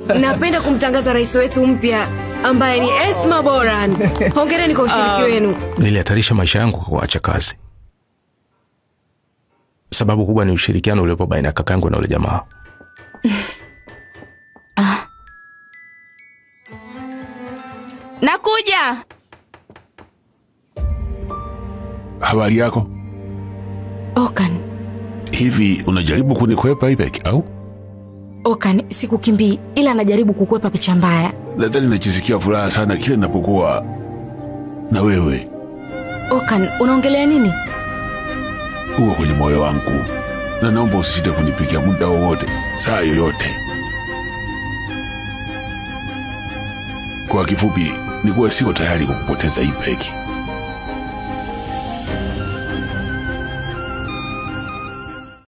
Napenda kumtangaza rais wetu mpya ambaye ni Esma Boran. Hongereni kwa ushiriki wenu. Nilihatarisha maisha yangu kwa kuacha kazi. Sababu kubwa ni ushirikiano uliopo baina ya kakangu na yule jamaa. Nakuja. Habari yako? Okan. Hivi unajaribu kunikwepa Ipek au? Okan, sikukimbii ila najaribu kukwepa picha mbaya. Nadhani najisikia furaha sana kile ninapokuwa na wewe. Okan, unaongelea nini? Uko kwenye moyo wangu. Na naomba usisite kunipigia muda wowote, saa yoyote. Kwa kifupi, nikuwa siko tayari kukupoteza Ipek.